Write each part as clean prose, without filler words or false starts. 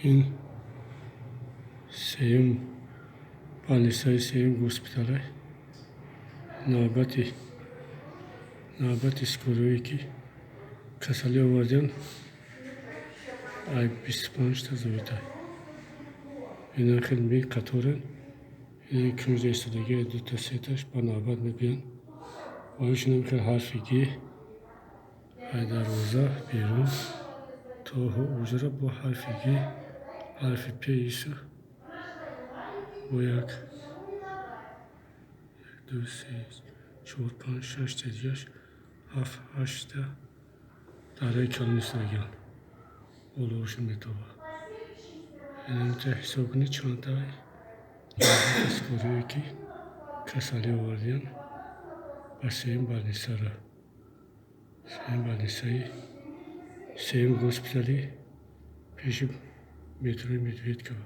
Ин сеюм больницаи, сеюм госпитале. Навбати скорое, ки касалӣ овардиян, ай 25та зоида. Ина хел меқаторанд. Ин кунҷа истодагӣ, дута, сеташ ба навбат мебиёнд. Оишунам хел ҳарфи Г, ай дарвоза берун то ҳуҷра бо ҳарфи Г, ҳарфи П ису бо як, ду, се, чор, панҷ, шаш, дигаш ҳафт, ҳашта дараи калон истодагианд. Болоашон метобад. Инамта ҳисоб кунед, чандта скорое, ки касалӣ овардиян ба сеюм больницара, сеюм больницаи, сеюм госпитали пеши метрои Медведково.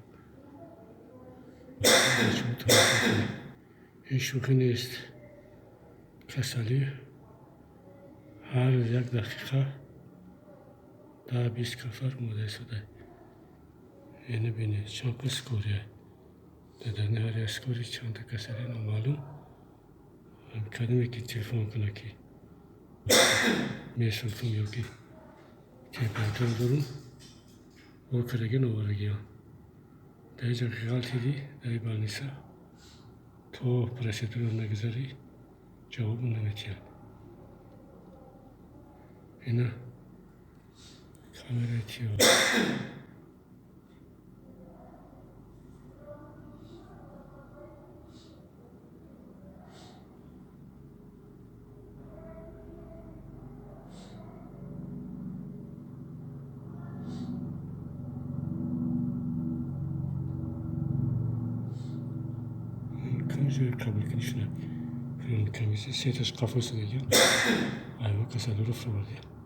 Ин шӯхӣ нест. Касалӣ ҳар як дақиқа 10-20 нафар омода истода. Ина бинед, чанд қисм скорая. Дар даруни ҳар як скорый чандта касалӣ, номаълум. Кадоме ки телефон кунад, ки месӯзум ё ки температура дорум, бо кардаги овардагиам. Дар ин ҷо ғалтидӣ, дар ин больница то процедура нагузарӣ, ҷавоб наметиҳанд. Ина камераи тиё. Ҷои қабулкунишона комиссия, сеташ қафо истодагиан. Айва касалиро фуровардиям.